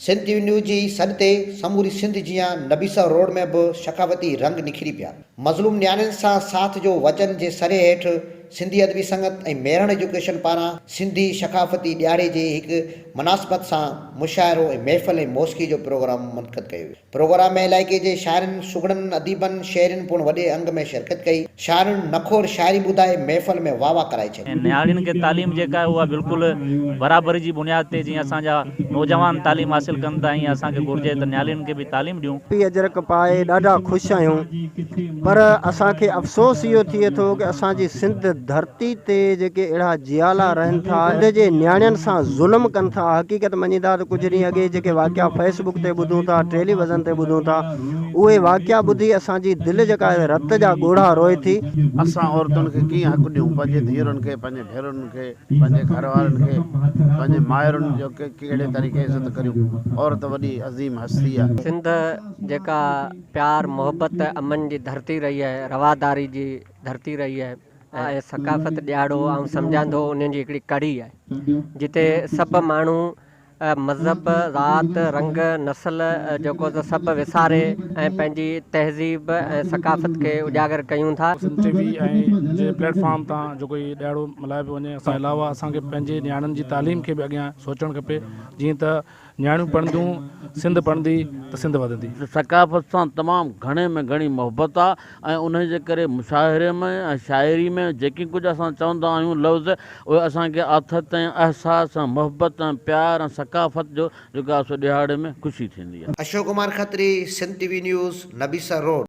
سنڌ ٽي V news جي سڏ تي سموري سنڌ جيان نبيسر روڊ ۾ به ثقافتي رنگ نکري پيا. مظلوم نياڻين سان ساٿ جو وچن جي سري هيٺ سنڌي ادبي سنگت ۽ ميرڻ ايجوڪيشن پاران سنڌي ثقافتي ڏهاڙي جي هڪ مناسبت سان مشاعرو ۽ محفل ۽ موسيقي جو پروگرام منعقد ڪيو ويو. پروگرام ۾ علائقي جي شاعرن، سگهڙن، اديبن، شهرين پڻ وڏي انگ ۾ شرڪت ڪئي. شاعرن نکور شاعري ٻڌائي محفل ۾ واھ واھ ڪرائي ڇڏي. نياڻين کي تعليم جيڪا آهي اها بلڪل برابري جي بنياد تي جيئن اسان جا نوجوان تعليم حاصل ڪن ٿا ائين اسان کي گهرجي ته نياڻين کي به تعليم ڏيون. پي اجرڪ پائي ڏاڍا خوش آهيون پر اسان کي افسوس اهو ٿئي ٿو ڪه اسان جي سنڌ ڌرتي تي جيڪي اهڙا جيالا رهن ٿا سنڌ جي نياڻين سان ظلم ڪن ٿا حقيقت مڃيندا ته ڪجهه ڏينهن اڳي جيڪي واقعا فيس بڪ تي ٻڌون ٿا ٽيلي وزن تي ٻڌون ٿا اهي واقعا ٻڌي اسان جي دل جيڪا آهي رت جا ڳوڙها روئي ٿي. اسان عورتن کي ڪيئن حق ڏيون پنهنجي ڌيئرن کي پنهنجي ڀينرن کي پنهنجي گهر وارن کي پنهنجي مائرن جو ڪهڙي طريقي عزت ڪريون عورت وڏي عظيم هستي آهي. سنڌ جيڪا پيار محبت امن جي ڌرتي رهي آهي رواداري جي ڌرتي رهي آهي ۽ ثقافت ڏهاڙو آئون سمجهان ٿو انهن جي هڪڙي ڪڙي آهي جتي سڀ ماڻهو مذهب ذات رنگ نسل جيڪو ته سڀ وساري ۽ پنهنجي تهذيب ۽ ثقافت کي اجاگر ڪيون ٿا. سنڌ ٽي وي ۽ جي پليٽ فارم تان جيڪو هي ڏهاڙو ملهايو پيو وڃي اسان علاوه اسان کي پنهنجي نياڻين جي تعليم کي به اڳيان سوچڻ کپي جيئن ته نياڻيون پڙهنديون، سنڌ پڙهندي ته سنڌ وڌندي. ثقافت سان تمام گهڻي ۾ گهڻي محبت آ ۽ انهي جي ڪري مشاعري ۾ ۽ شاعري ۾ جيڪي ڪجهه اسان چوندا آهيون لفظ اهي اسان کي آٿت ۽ احساس ۽ محبت ۽ پيار ۽ ثقافت جو جيڪو آ سو ڏهاڙي ۾ خوشي ٿيندي آ. Ashok Kumar Khatri, Sindh T V news, Nabisar road.